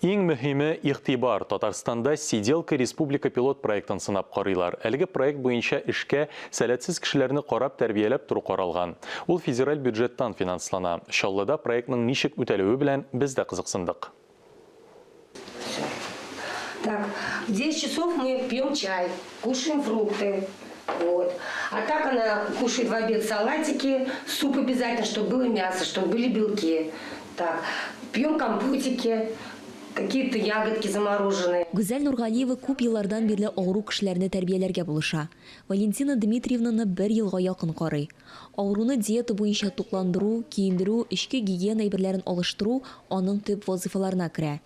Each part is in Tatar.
Иң мөһиме, игътибар! Татарстанда Сиделка республика пилот проектын сынап карыйлар. Әлеге проект буенча эшкә сәләтсез кешеләрне карап, тәрбияләп тору каралган. Ул федераль бюджеттан финанслана. Чаллыда проектның ничек үтәлүе белән без дә кызыксындык. Так, в 10 часов мы пьем чай, кушаем фрукты. Вот. А так она кушает в обед салатики, суп обязательно, чтобы было мясо, чтобы были белки. Так, пьем компотики, какие-то ягодки замороженные. Гүзәл Нургалиева күп еллардан бирле авыру кешеләрне тәрбияләргә булыша. Валентина Дмитриевнаны бер елга якын карый. Авыруны диета буенча тукландыру, киендерү, эчке гигиена әйберләрен алыштыру аның төп вазыйфаларына керә.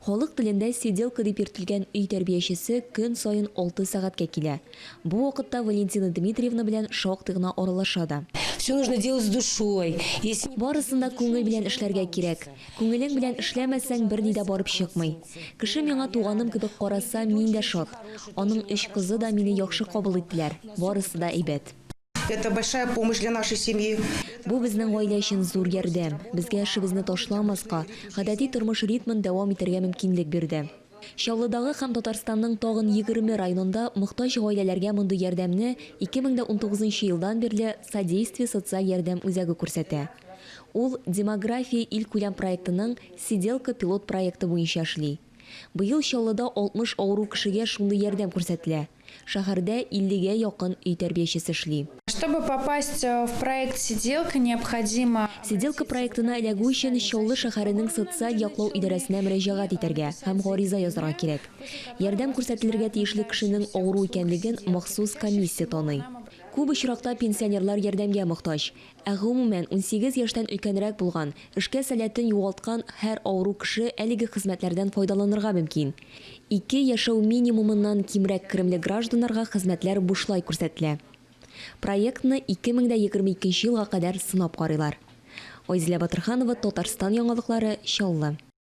Халык телендә сиделка дип йөртелгән өй тәрбиячесе көн саен алты сәгатькә килә. Бу вакытта Валентина Дмитриевна белән шактый гына аралаша да. Все нужно делать с душой. Если не Барысын да күңел белән эшләргә кирәк. Күңелең белән эшләмәсәң, берни дә барып чыкмый. Кеше миңа туганым кебек караса, мин дә шат. Аның өч кызы да мине яхшы кабул иттеләр, барысы да әйбәт. Это большая помощь для нашей семьи. Бу безнең гаилә өчен зур ярдәм. Безгә эшебезне ташламаска, гадәти тормыш ритмын дәвам итәргә мөмкинлек бирде. Чаллыдагы һәм Татарстанның тагын 20 районында мохтаҗ гаиләләргә мондый ярдәмне 2019 елдан бирле Содействие социаль ярдәм үзәге күрсәтә. Ул Демография илкүләм проектының Сиделка пилот проекты буенча эшли. Быел Чаллыда 60 авыру кешегә шундый ярдәм күрсәтелә. Шәһәрдә 50 гә якын өй тәрбиячесе эшли. Чтобы попасть в проект Сиделка, необходимо. Сиделка проектына эләгү өчен Чаллы шәһәренең социаль яклау идарәсенә мөрәҗәгать итәргә һәм гариза язарга кирәк. Ярдәм күрсәтелергә тиешле кешенең авыру икәнлеген махсус комиссия таный. Күп очракта пенсионерлар ярдәмгә мохтаҗ. Ә гомумән, 18 яшьтән өлкәнрәк булган, эшкә сәләтен югалткан һәр авыру кеше әлеге хезмәтләрдән файдаланырга мөмкин. Ике яшәү минимумыннан кимрәк керемле гражданнарга хезмәтләр бушлай күрсәтелә. Проектны 2022 елга кадәр сынап карыйлар. Айзилә Батырханова, Татарстан яңалыклары, Чаллы.